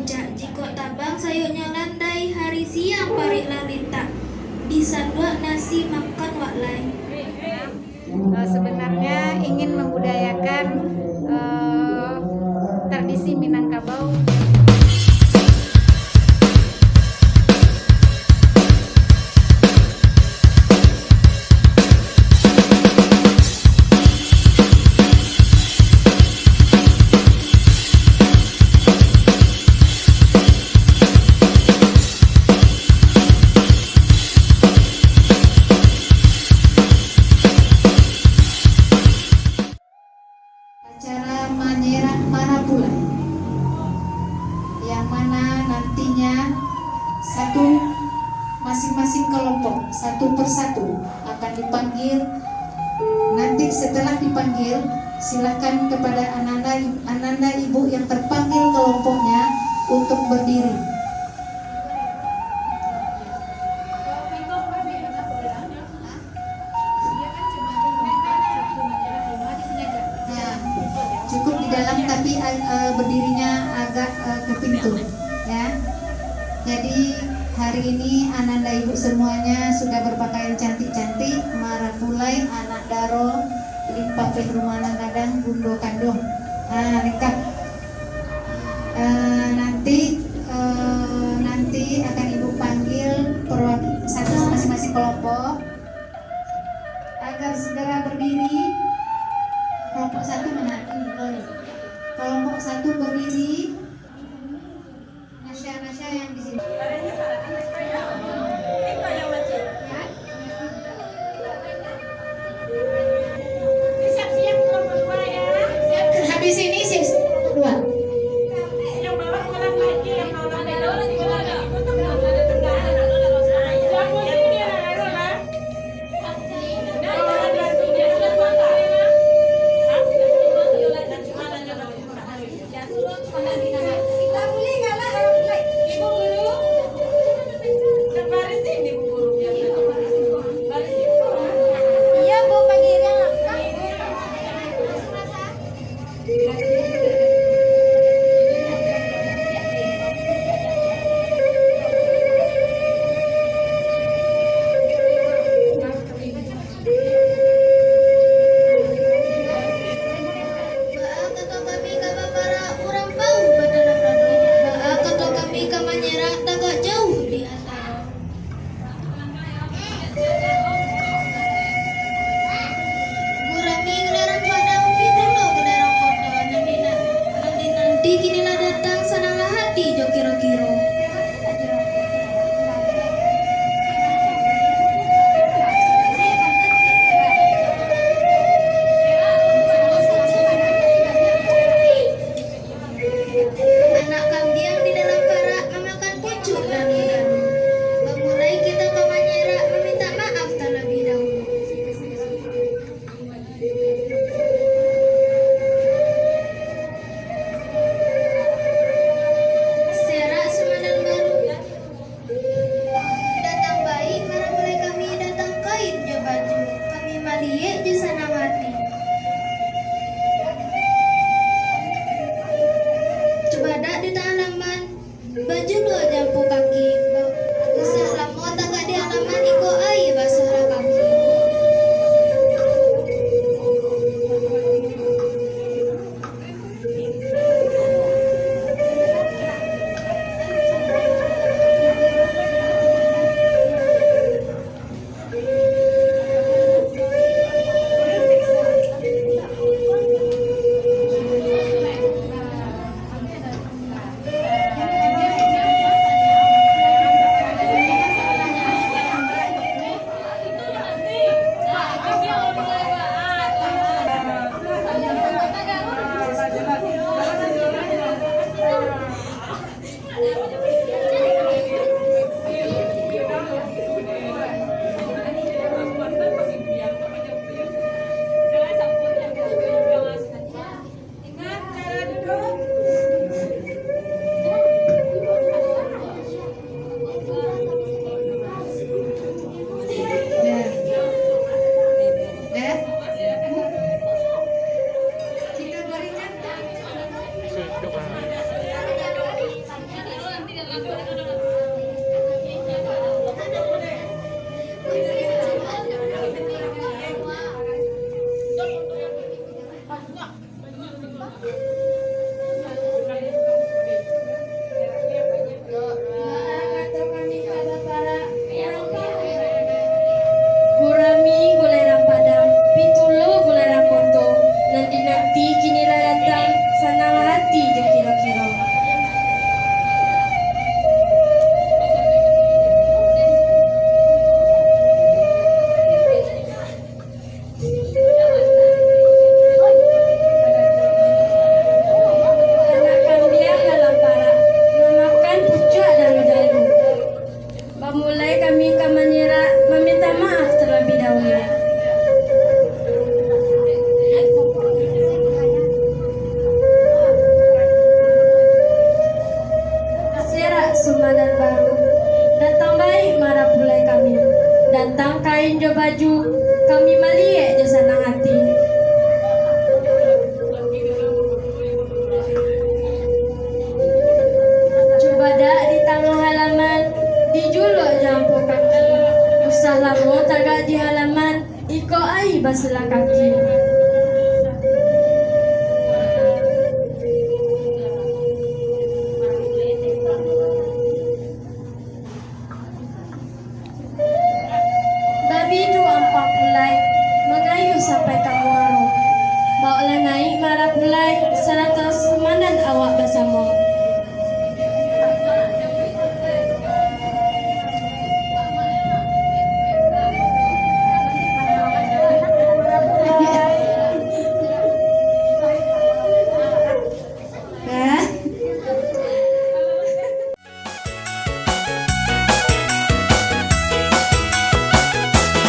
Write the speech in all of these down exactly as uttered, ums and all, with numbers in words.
Cak jikok tabang sayoknyo landai, hari siang parik lah lintak, disanduak nasi makan wak lai. Eh, sebenarnya ingin membudayakan, eh, tradisi Minangkabau. Acara manyerah marapulai, yang mana nantinya satu, masing-masing kelompok satu persatu akan dipanggil. Nanti setelah dipanggil, silakan kepada ananda, ananda ibu yang terpanggil kelompoknya untuk berdiri. Ya, cukup di dalam, tapi, eh, berdirinya agak, eh, ke pintu, ya. Jadi, hari ini ananda ibu semuanya sudah berpakaian cantik-cantik, marapulai, anak daro, limpapeh rumah nan gadang, bundo kanduang. Ah, lengkap. Eh, nanti, eh, nanti akan ibu panggil perwak-, satu, masing-masing kelompok agar segera berdiri. Kelompok satu mana? Ini, kelompok satu berdiri. Nasya-nasya yang di sini. Habis ini siap-siap dua. Iya, Bu, pagi ini. Baa kato kami ka baparak urang pauh badalam rado? Baa kato kami ka manyerak tagak jauh di antaro? Gurami giliran Padang, pitundo giliran Koto, nan di na-, nan di nanti kini lah datang, sananglah hati jo kiro-kiro. Anak kambiang di dalam parak mamakan pucuak danu-danu. Bamulai kito ka manyerak mamintak maaf talabiah dahulu. Jo baju, kami maliek jo sanang ati. Cubadak di tangah halaman, dijuluak jo ampo kaki. Usah lamo tagak di halaman, iko ai basilah kaki. Babiduak ampang pulai, mangayuh sampai ka muaro. Baoklah naik mara pulai, sarato sumandan awak basamo.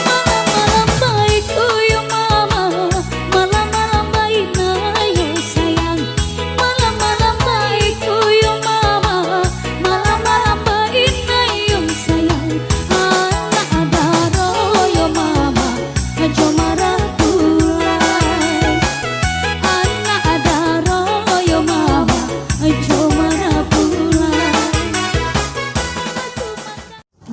Malam-malam baik, oh yo mama, malam-malam baik, nah yo sayang. Malam-malam baik, oh yo mama, malam-malam baik, nah yo sayang. Anak daro yo mama, ajo marah pulai. Anak daro yo mama, ajo marah pulai.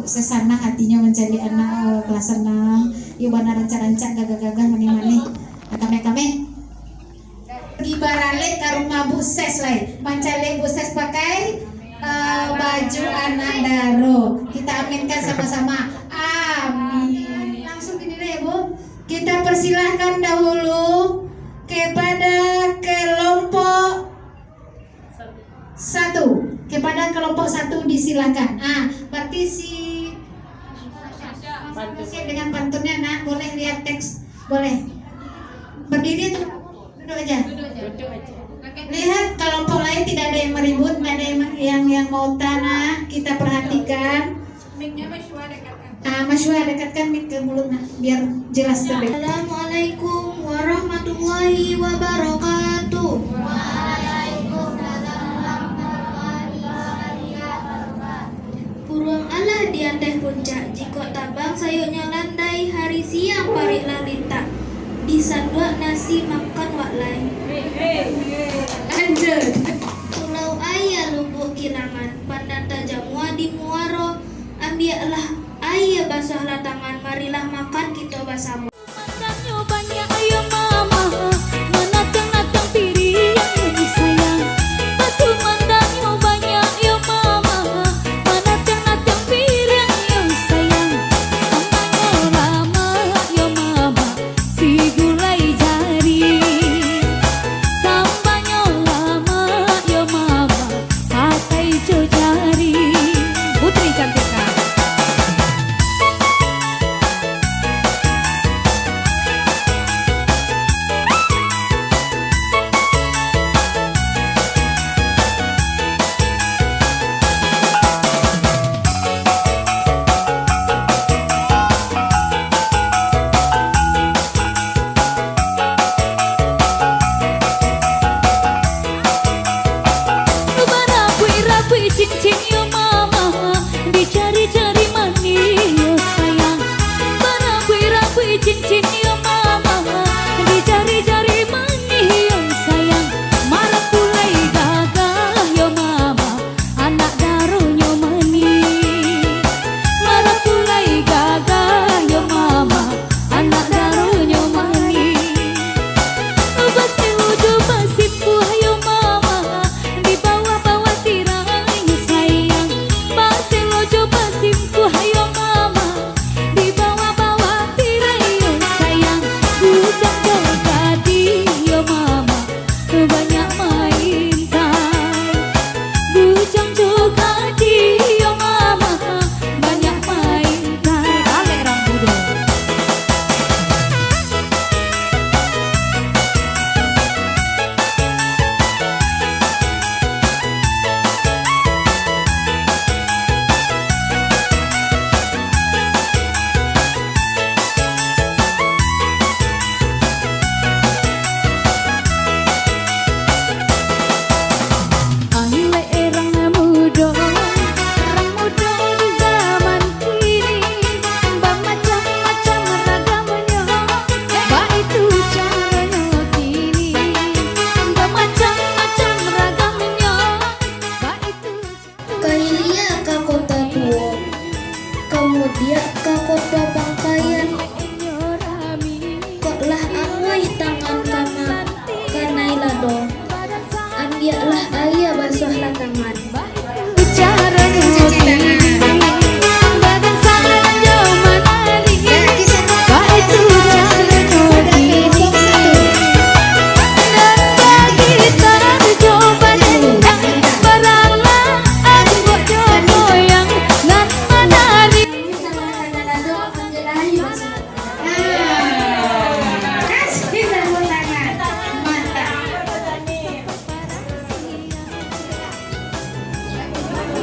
Sasanang atinyo mancaliak anak, eh, kelas anam. Iyo bana rancak-rancak, gagah-gagah, manih-manih. Kameh-kameh. Pigi baralek ka rumah Bu Ses lai. Mancaliak Bu Ses pakai, eh, baju anak daro. Kita aminkan sama-sama. Amin. Langsung gini deh, Bu. Kita persilahkan dahulu kepada kelompok satu, kepada kelompok satu disilahkan. Ah, berarti si dengan pantunnya, nak, boleh lihat teks, boleh. Berdiri atau duduk aja. Lihat, kelompok lain tidak ada yang meribut, tidak ada yang, yang, yang mau tanah. Kita perhatikan. Ah, Mas Yuha, dekatkan mic ke mulut, nah, biar jelas terdengar. Assalamualaikum warahmatullahi wabarakatuh. Waalaikumsalam warahmatullahi wabarakatuh. Buruang alah di ateh puncak, jikok tabang sayoknyo landai, hari siang parik lah lintak, disanduak nasi makan wak lai. Lanjut. Pulau aia Lubuak Kilangan, pandan tajamua di muaro, Ambiaklah aia, basuahlah tangan, marilah makan kito basamo. Sumandannyo banyak, yo mama, manatang-natang piriang, yo sayang. Sumandannyo banyak, yo mama, manatang-natang piriang, yo sayang. Amanyo lamak, yo mama, si gulai jari. Bapakaian, kok lah anguih tangan kama-, kanai lado, ambiaklah aia basuahlah tangan. Nah, kasih tepuk tangan. Mantap.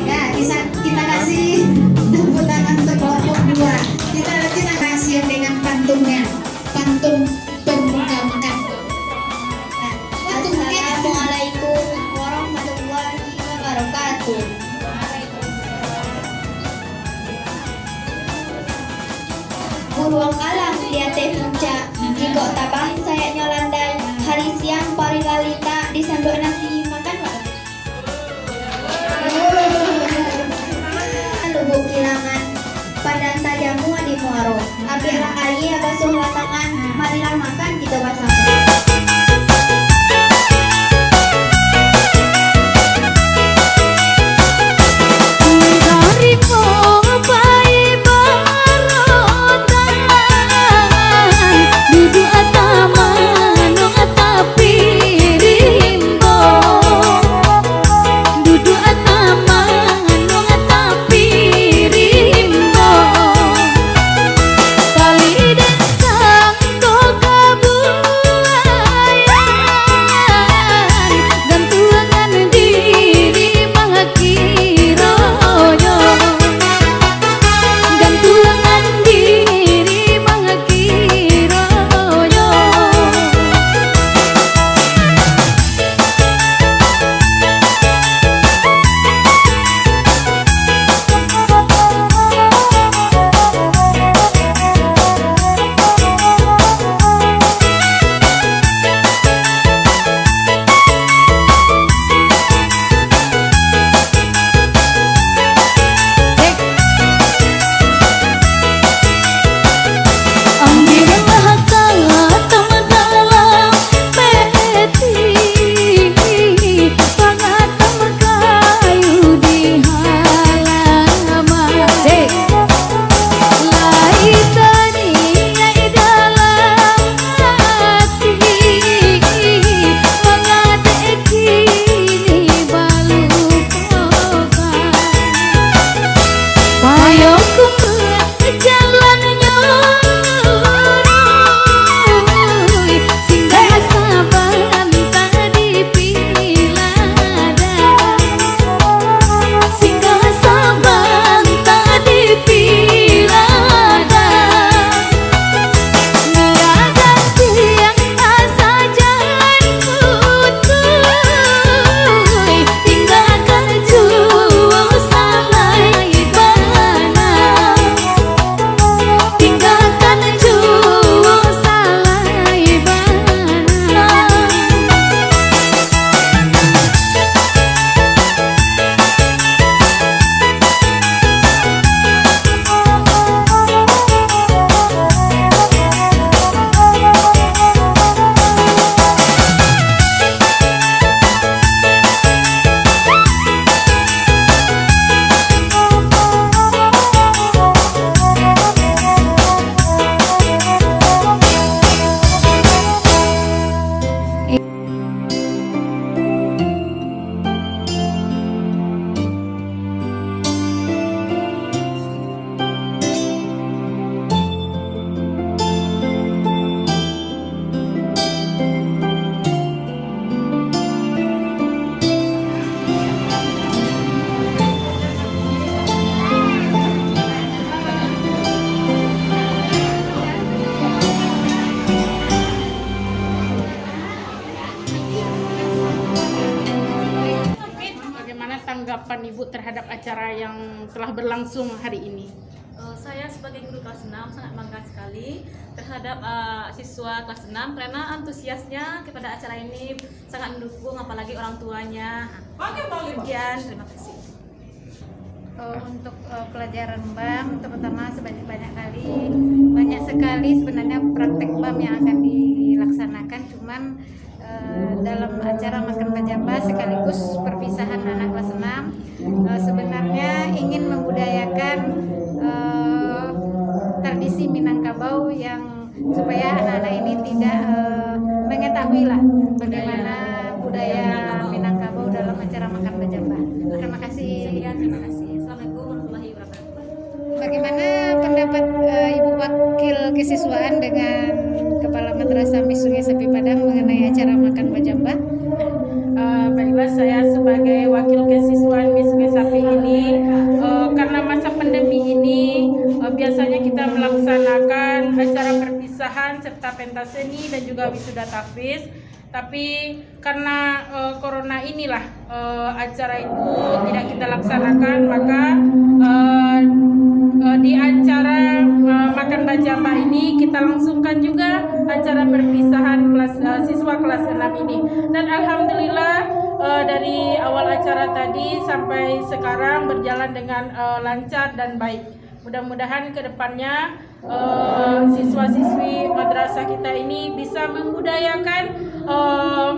Ya, kita, kita kasih tepuk tangan untuk kelompok dua. Kita, kita kasih dengan pantunnya. Pantun pembuka makan. Nah, pantun mungkin. Assalamualaikum warahmatullahi wabarakatuh. Buruang alang di ateh puncak, jikok tabang sayaknyo landai, hari siang pari lalita di sanduak nasi, makan wak. Lubuk Kilangan, padang tajamu di muaro, ambiaklah aia basuahlah tangan, marilah makan kito basamo. Bagaimana tanggapan Ibu terhadap acara yang telah berlangsung hari ini? Eh, saya sebagai guru kelas enam sangat bangga sekali terhadap, eh, siswa kelas enam karena antusiasnya kepada acara ini sangat mendukung, apalagi orang tuanya. Sekian, terima kasih. Eh, untuk eh, pelajaran BAM, terutama sebanyak-banyak kali, banyak sekali sebenarnya praktek BAM yang akan dilaksanakan, cuman eh, dalam acara makan bajamba sekaligus perpisahan anak kelas enam, eh, sebenarnya ingin membudayakan eh, tradisi Minangkabau yang supaya anak-anak ini tidak eh, mengetahui lah bagaimana budaya Minangkabau dalam acara makan bajamba. Terima kasih. Sekian, terima kasih. Assalamualaikum warahmatullahi wabarakatuh. Bagaimana pendapat eh, Ibu Wakil Kesiswaan dengan Kepala Madrasah Mis Sungai Sapi Padang mengenai acara makan bajamba? Eh, baiklah, saya sebagai wakil kesiswaan Mis Sungai Sapi ini, eh, karena masa pandemi ini, eh, biasanya kita melaksanakan acara perpisahan serta pentas seni dan juga wisuda tahfiz. Tapi karena eh, corona inilah eh, acara itu tidak kita laksanakan, maka eh, eh, di acara eh, makan bajamba ini kita langsungkan juga acara perpisahan kelas eh, siswa kelas enam ini. Dan alhamdulillah eh, dari awal acara tadi sampai sekarang berjalan dengan eh, lancar dan baik. Mudah-mudahan ke depannya eh, siswa-siswi madrasah kita ini bisa membudayakan eh,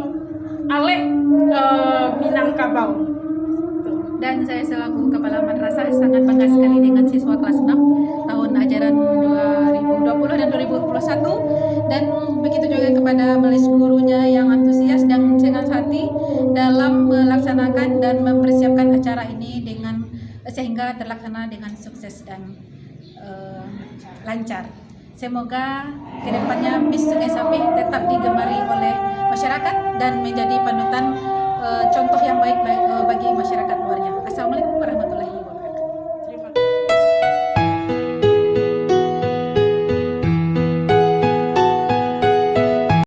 alek eh, Minangkabau. Dan saya selaku kepala madrasah sangat bangga sekali dengan siswa kelas enam tahun ajaran dua ribu dua puluh dan dua ribu dua puluh satu, dan begitu juga kepada majelis gurunya yang antusias dan senang hati dalam melaksanakan dan mempersiapkan acara ini dengan sehingga terlaksana dengan sukses dan eh, lancar. Semoga kedepannya Mis Sungai Sapi tetap digemari oleh masyarakat dan menjadi panutan eh, contoh yang baik bagi, eh, bagi masyarakat luarnya. Assalamualaikum warahmatullahi wabarakatuh.